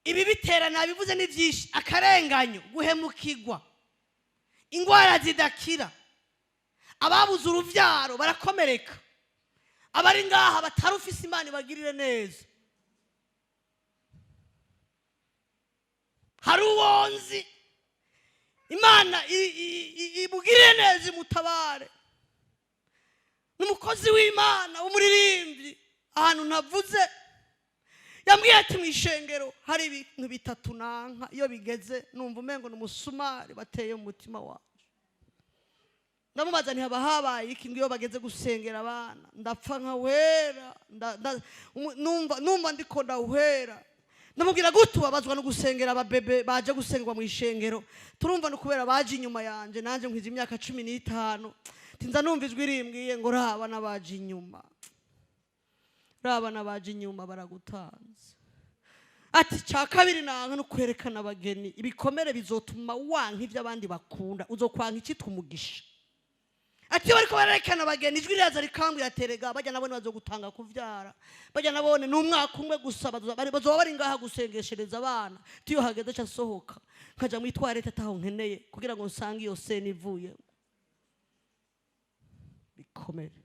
Ibi bitera nabivuze ni byinshi: akarenganyo, guhemukirwa, ingwara zidakira, ababuze uruvyaro barakomereka, abari ngaha batarufise Imana ibagirire neza. Hari uwonzi, Imana imugirire neza, imutabare, n'umukozi w'Imana w'umuririmbyi ahantu ntavuze yambwiye ati mu ishengero hari ibintu bitatu nanka, iyo bigeze numva umengo ni umusumari bateye mu mutima wacu. Ndamubaza ntihaba habaye iki? Ngo iyo bageze gusengera abana ndapfa nkahwera, numva ndiko ndahwera. Ndamubwira gute ubabazwa no gusengera ababebe baje gusengerwa mu ishengero? Turumva no kubera baje inyuma yanje, nanje nkwiza imyaka 15, tinza numva ijwi rimbwiye ngo raba n'abaje inyuma, raba n'abaje inyuma baragutanze. Ati cya kabiri nanka no kwerekana abageni. Ibikomere bizotuma wanka ibyo abandi bakunda, uzokwanka icyitwa umugisha. Ati iyo bariko barerekana abageni, ijwi riraza rikambwira terega bajya nabone bazogutanga kuvyara, bajya nabone ni umwaka umwe gusa, bazoba bari ngaha gusengeshereza abana. Tiyo hageze ca sohoka nkaja mu itwarete ataho nkeneye kugira ngo nsange iyo sene ivuyemo bikomere.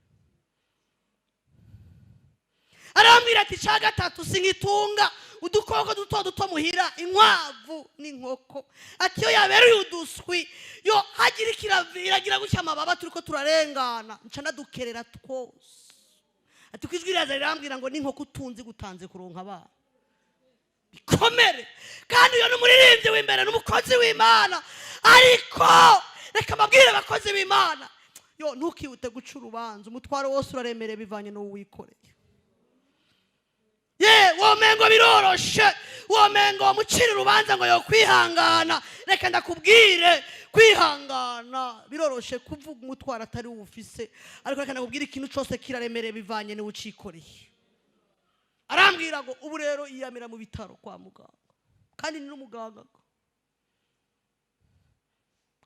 Arambwira ati cya gatatu singitunga udukoko duto duto muhira, inkwavu n'inkoko. Ati iyo yaberuye uduswi, yo hagira ikiravi iragira gutya amababa, turiko turarengana nca ndadukerera twose. Ati ko ijwi riraza rirambwira ngo n'inkoko utunze gutanze kuronka abana. Bikomere. Kandi uyo ni umuririmbyi w'imbere, ni umukozi w'Imana. Ariko reka mbabwire, abakozi b'Imana, yo ntukihute guca urubanza. Umutwaro wose uraremereye bivanye n'uwo wikoreye. Ye womengo biroroshe, womengo wamucira urubanza ngo yokwihangana. Reka ndakubwire, kwihangana biroroshe kuvuga umutwaro atari uwufise, ariko reka ndakubwire, ikintu cyose kiraremereye bivanye n'uwo ucikoreye. Arambwira ngo ubu rero yiyamira mu bitaro kwa muganga, kandi ni n'umuganga.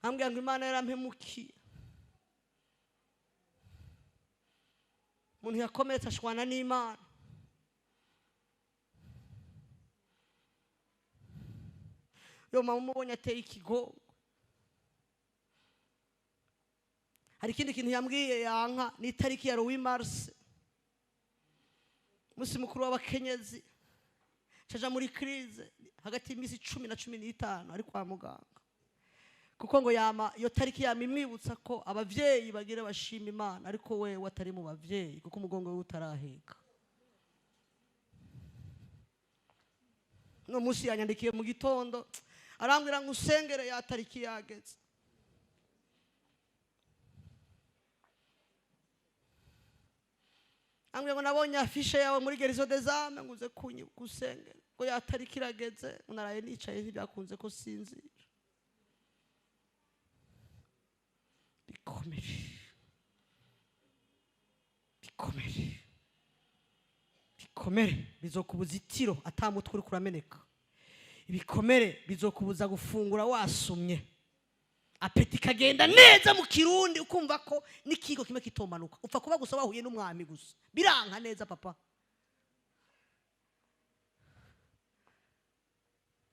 Ambwira ngo Imana yarampemukiye. Umuntu yakomeretse ashwana n'Imana. Yo mama umubonye ateye ikigongo. Hari ikindi kintu yambwiye yanka, ni itariki ya 8 mars, umunsi mukuru w'abakenyezi. Caja muri crise hagati y'iminsi 10 na 15 ari kwa muganga, kuko ngo yama iyo tariki yama imwibutsa ko abavyeyi bagira bashima Imana, ariko we atari mu bavyeyi kuko umugongo we utaraheka. No munsi yanyandikiye mu gitondo arambwira ngo usengere, ya tariki yageze. Ambwira ngo nabonye afishe yawe muri Guérison des âmes, ngo uze gusengera, ngo ya tariki irageze. Naraye nicaye ntibyakunze ko sinzira. Bikomere, bikomere, bikomere bizokubuza itiro ata mutwe uriko urameneka. Ibikomere bizokubuza gufungura wasumye, appétit ikagenda neza mu Kirundi, ukumva ko n'ikigo kimwe kitomanuka, upfa kuba gusa wahuye n'umwami gusa biranka neza. Papa,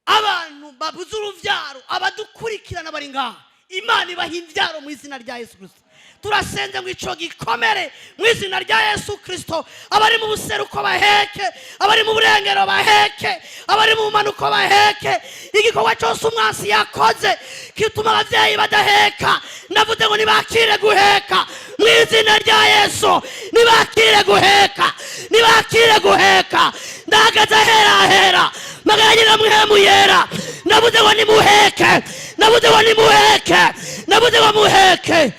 abantu babuze uruvyaro, abadukurikirana bari ngaha, Imana ibaha imvyaro mu izina rya Yesu Kristo. Turasenze ngo ico gikomere mu izina rya Yesu Kristo. Abari mu buseruko baheke, abari mu burengero baheke, abari mu bumanuko baheke. Igikorwa cyose umwansi yakoze kituma abavyeyi badaheka, ndavuze ngo nibakire guheka mu izina rya Yesu. Nibakire guheka, nibakire guheka. Ndahagaze ahera ahera magana na muhemu yera, ndavuze ngo nimuheke, ndavuze ngo nimuheke, ndavuze ngo muheke.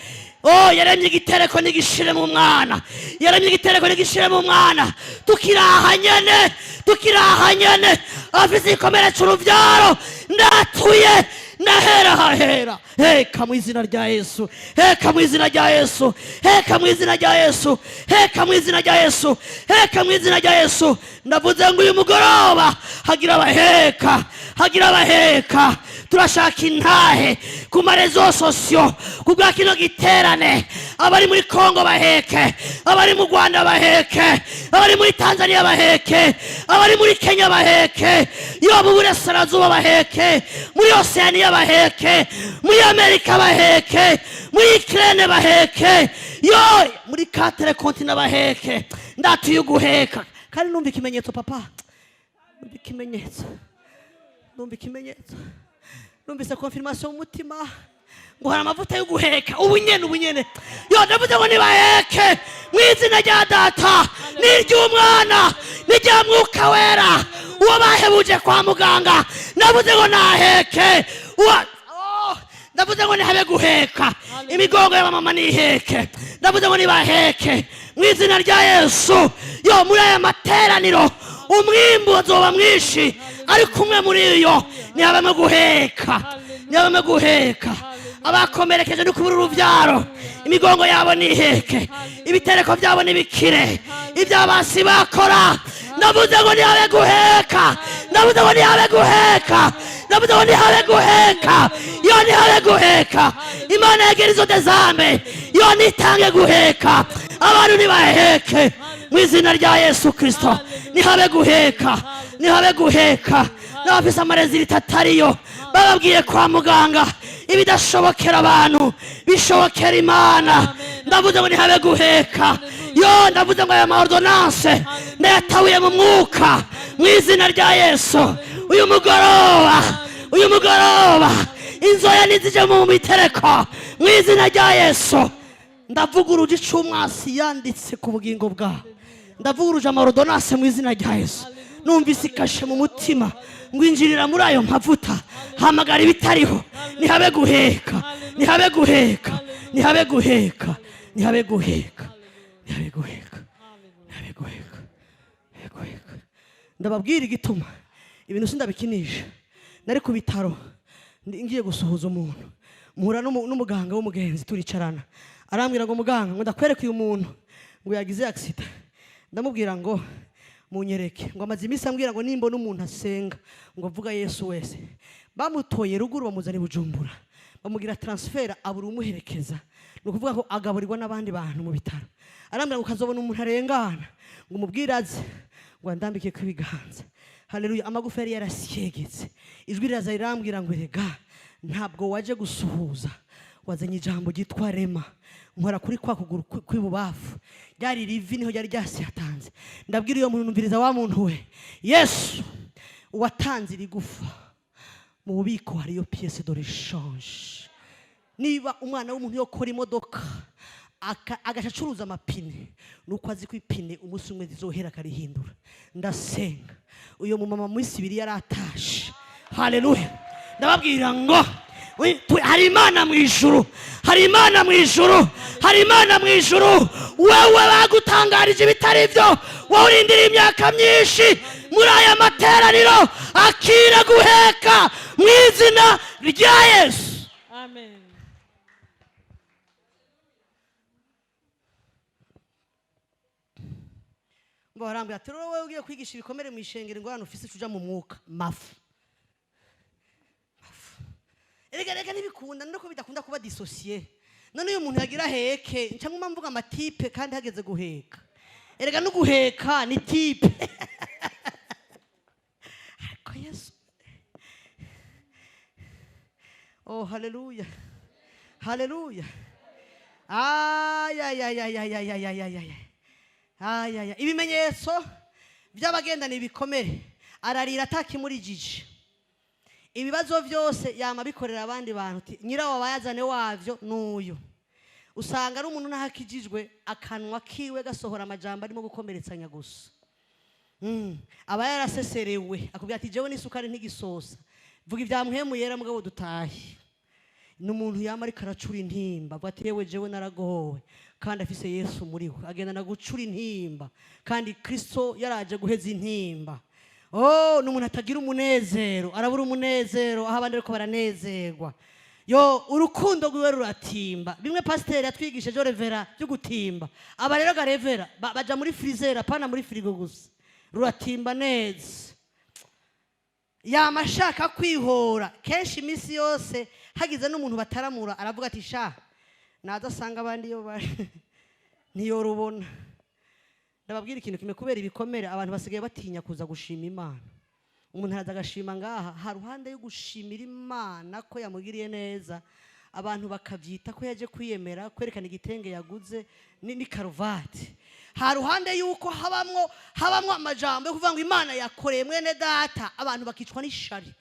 Oh, yaremye igitereko nigishire mu mwana, yaremye igitereko nigishire mu mwana. Tukiraha nyene, tukiraha nyene, afise igikomere c'uruvyaro, ndatuye ndahera hahera. Heka mu izina rya Yesu, heka mu izina rya Yesu, heka mu izina rya Yesu, heka mu izina rya Yesu, heka mu izina rya Yesu. Ndavuze ngo uyu mugoroba hagira abaheka, hagira abaheka. Turashaka intahe ku ma réseaux sociaux kubwa kino giterane. Abari muri Kongo baheke, abari mu Rwanda baheke, abari muri Tanzania baheke, abari muri Kenya baheke, yo mu burasirazuba baheke, muri Oceania baheke, muri Amerika baheke, muri Ukraine baheke, yo muri quatre continents baheke. Ndatuye uguheka. Kandi numva ikimenyetso, papa, numva ikimenyetso, numva ikimenyetso, numvise confirmation mu mutima ngo hari amavuta yo guheka ubu nyene, ubu nyene. Yo ndavuze ngo nibaheke mu izina rya Data n'iry'Umwana n'irya Mwuka Wera. Uwo bahebuje kwa muganga, ndavuze ngo naheke. Uwo, oh, ndavuze ngo nihabe guheka. Imigongo y'abamama niheke. Ndavuze ngo nibaheke mu izina rya Yesu. Yo muri aya materaniro umwimbu uzoba mwinshi, ariko umwe muri yo nihabemo guheka, nihabemo guheka. Abakomerekeje no kubura uruvyaro, imigongo yabo niheke, ibitereko byabo nibikire, iby'abasi bakora. Ndavuze ngo nihabe guheka, ndavuze ngo nihabe guheka, ndavuze ngo nihabe guheka. Yo nihabe guheka. Imana ya Guérison des âmes, yo nitange guheka. Abantu nibaheke mu izina rya Yesu Kristo. Nihabe guheka, nihabe guheka. N'abafise ama résultats atariyo bababwiye kwa muganga, ibidashobokera abantu bishobokera Imana. Ndavuze ngo nihabe guheka. Yo ndavuze ngo aya ma ordonnances ndayatabuye mu mwuka mu izina rya Yesu. Uyu mugoroba, uyu mugoroba inzoya nizije mu bitereko mu izina rya Yesu. Ndavuga urugi c'umwasi yanditse ku bugingo bwawe. Ndavuguruje ama ordonnances mu izina rya Yesu. Numvise ikashe mu mutima ngo injirira muri ayo mavuta, hamagara ibitariho. Nihabe guheka, nihabe guheka, nihabe guheka, nihabe guheka, nihabe guheka, nihabe guheka, nihabe guheka. Ndababwira igituma ibintu sindabikinisha. Nari ku bitaro, ngiye gusuhuza umuntu, muhura n'umuganga w'umugenzi, turicarana. Arambwira ngo: "Muganga," ngo, "ndakwereka uyu muntu," ngo, "yagize accident." Ndamubwira ngo: "Munyereke." Ngo amaze iminsi ambwira ngo nimbona umuntu asenga, ngo avuga Yesu wese. Bamutoye ruguru, bamuzana i Bujumbura, bamugira transfert, abura umuherekeza. Ni ukuvuga ko agaburirwa n'abandi bantu mu bitaro. Arambwira ngo ukazobona umuntu arengana, ngo umubwire aze, ngo andambike ko ibiganza. Haleluya! Amagufa yari yarasyegetse. Ijwi riraza rirambwira ngo: "Erega ntabwo waje gusuhuza, wazanye ijambo ryitwa rema." Nkora kuri kwa kuguru kw'ibubafu, ryari rivi, niho ryari ryasiyatanze. Ndabwira iyo muntu: "Numviriza wa muntu we, Yesu watanze iri gufa, mu bubiko hariyo pièce de rechange. Niba umwana w'umuntu yokora imodoka agaca acuruza amapine, nuko azi ko ipine umunsi umwe zizohera akarihindura." Ndasenga, uyu mumama mu minsi 2 yari atashe. Haleluya! Ndababwira ngo hari Imana mu ijuru, hari Imana mu ijuru, hari Imana mu ijuru. Wewe bagutangarije ibitari byo, wowe urindira imyaka myinshi muri aya materaniro, akira guheka mu izina rya Yesu. Amen. Ngo barambwira ati: "Rero wowe ugiye kwigisha ibikomere mu ishengero, ingorane ufise, uja mu mwuka mafu mafu." Erega rega ntibikunda, nuko bidakunda kuba dissocié. None uyu muntu yagira heke, nca nguma mvuga ama types kandi hageze guheka. Erega no guheka ni type. Ariko Yesu, oh haleluya, haleluya! Ayayayayayayayayay, ayaya! Ibimenyetso by'abagendana ibikomere: ararira atakimurijije, ibibazo byose yama bikorera abandi bantu, uti nyirawo abayazane wavyo n'uyu. Usanga ari umuntu n'ahakijijwe, akanwa kiwe gasohora amajambo arimo gukomeretsanya gusa. Aba yaraseserewe, akubwira ati: "Jewe n'isukari ntigisosa, vuga ibya mpwemu yera mugabo dutahe." Ni umuntu yama ariko aracura intimba, avuga ati: "Yewe, jewe naragowe," kandi afise Yesu muri we. Agendana gucura intimba kandi Kristo yaraje guheza intimba. Oh, ni umuntu atagira umunezero, arabura umunezero aho abandi ariko baranezerwa. Yo, urukundo rwiwe ruratimba. Bimwe pasiteri yatwigishije ejo, revera, byo gutimba. Aba rero garevera baja muri freezer, apana muri frigo gusa. Ruratimba neza. Yama ashaka kwihora kenshi. Iminsi yose hagize n'umuntu bataramura, aravuga ati: "Sha, naza asanga abandi iyo bari ntiyorubona." Ndababwira ikintu kimwe: kubera ibikomere, abantu basigaye batinya kuza gushima Imana. Umuntu araza agashima ngaha, ha ruhande yo gushimira Imana ko yamugiriye neza, abantu bakabyita ko yaje kwiyemera, kwerekana igitenge yaguze ni karuvati. Ha ruhande y'uko habamwo amajambo yo kuvuga ngo Imana yakoreye mwene data, abantu bakicwa n'ishari.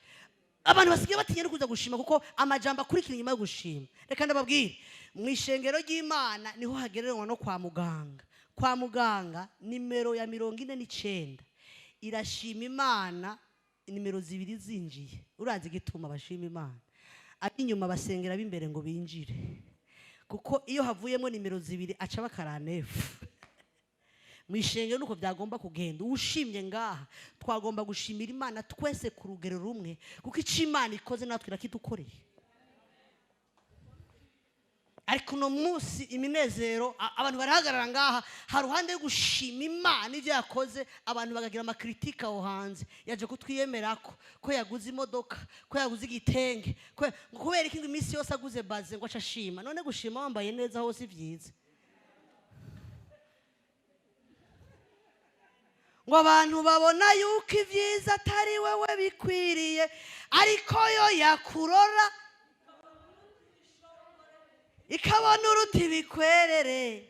Abantu basigaye batinya no kuza gushima kuko amajambo akurikira inyuma yo gushima. Reka ndababwire, mu ishengero ry'Imana niho hagereranywa no kwa muganga. Kwa muganga, nimero ya 49 irashima Imana nimero 2 zinjiye. Urazi igituma bashima Imana? Ab'inyuma basengera ab'imbere ngo binjire, kuko iyo havuyemo nimero 2 aca bakaranefu. Mu ishengero nuko byagomba kugenda. Ushimye ngaha, twagomba gushimira Imana twese ku rugero rumwe, kuko icyo Imana ikoze natwe irakidukoreye. Ariko uno munsi iminezero, abantu barahagarara ngaha, ha ruhande yo gushima Imana ibyo yakoze, abantu bakagira ama critiques aho hanze: yaje kutwiyemera ko yaguze imodoka, ko yaguze igitenge, ngo kubera iki, ngo iminsi yose aguze baze ngo aca ashima. None gushima wambaye neza hose byiza, ngo abantu babona yuko ibyiza atari wowe bikwiriye, ariko yo yakurora ikabona uruti bikwerere.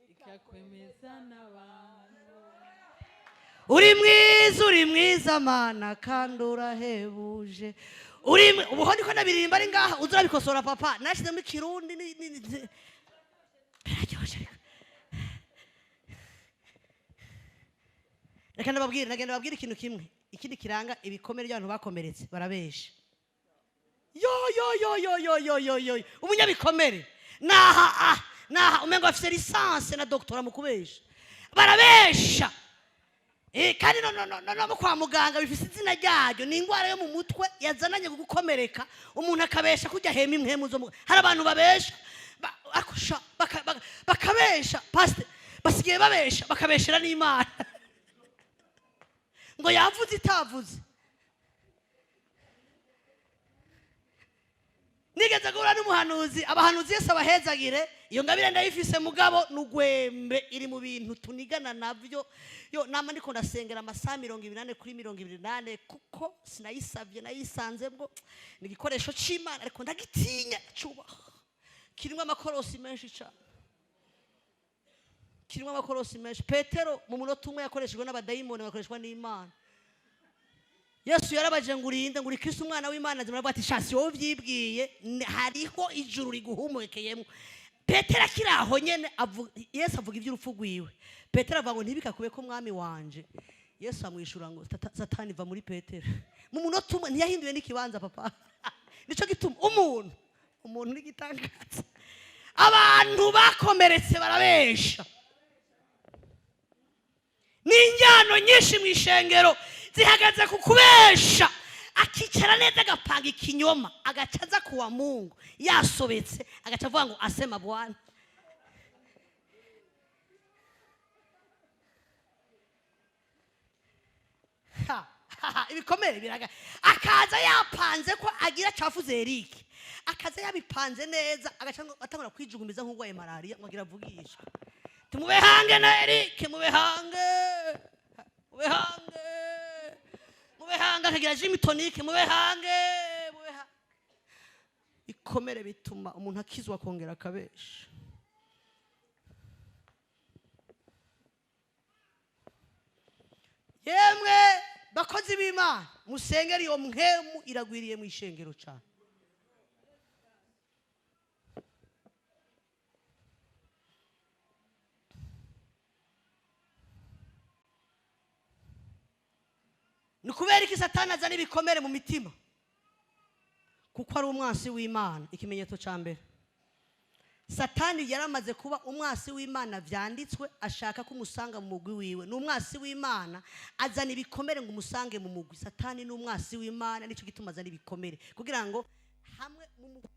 Ikakwemeza n'abantu. Uri mwiza, uri mwiza Mana, kandi urahebuje. Uri ubuho ndiko ndabiririmba ari ngaha, uza urabikosora papa. Nashyizemo ikirundi. Reka ndababwire, nagenda babwire ikintu kimwe. Ikindi kiranga ibikomere by'abantu bakomeretse, barabesha. Yo yo yo yo yo yo yo yo, umunyabikomere naha, ah naha umengo afise licence na doctorat mu kubesha. Barabesha. Kandi no no no no no kwa muganga bifise izina ryaryo, ni indwara yo mu mutwe yazananye gukomereka. Umuntu akabesha kujya hema impwemu zo hari abantu babesha akusha bakabesha pastor, basigaye babesha bakabeshera n'Imana ngo yavuze itavuze. Nigeze guhura n'umuhanuzi, abahanuzi Yesu abahezagire, iyo ngabire ndayifise, mugabo n'ugwembe iri mu bintu tunigana navyo. Yo nama ndiko ndasengera amasaha 24/24, kuko sinayisavye, nayisanzemwo, ni igikoresho c'Imana, ariko ndagitinya, cubaha. Kirimo amakorosi menshi cane, kirimo amakorosi menshi. Petero mu munota umwe yakoreshejwe n'abadayimoni, bakoreshwa n'Imana. Yesu yarabaje ngo urinde, ngo uri Kristo umwana w'Imana? Azima ati shasi wowe uvyibwiye, hariho ijuru riguhumekeyemo. Petero akiri aho nyene, Yesu avuga iby'urupfu rwiwe. Petero avuga ngo ntibikakube ko mwami wanje. Yesu amwishura ngo Satani va muri Petero. Mu munota umwe ntiyahinduye n'ikibanza papa. Nico gituma umuntu n'igitangaza. Abantu bakomeretse barabesha. N'injyano nyinshi mu ishengero zihagaze ku kubesha. Akicara neza agapanga ikinyoma, agaca aza kuwa Mungu yasobetse, agaca avuga ngo asema Bwana. Ha, ha, ha, ibikomere biraga. Akaza yapanze ko agira acafuze Eric, akaza yabipanze neza, agaca atangura kwijugumiza nk'urwaye malaria ngo agira avugishwe. Tumube hange na Eric, mube hange, mube hange, mube hange, akagira gym tonic, mube hange, mube hange. Ikomere bituma umuntu akizwa akongera akabesha. Yemwe bakozi b'Imana, musengere, iyo mpwemu iragwiriye mu ishengero cyane. Ni kubera iki Satani azana ibikomere mu mitima? Kuko ari umwansi w'Imana. Ikimenyetso cya mbere, Satani yaramaze kuba umwansi w'Imana vyanditswe, ashaka ko umusanga mu mugwi wiwe. Ni umwansi w'Imana, azana ibikomere ngo umusange mu mugwi. Satani ni umwansi w'Imana, nicyo gituma azana ibikomere kugira ngo hamwe mu mugwi.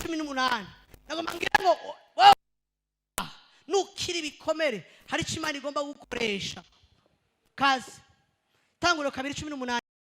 2:18. Nagomba ngira ngo wowe nukira ibikomere, hari icyo Imana igomba gukoresha. Kazi, Tanguriro 2:18.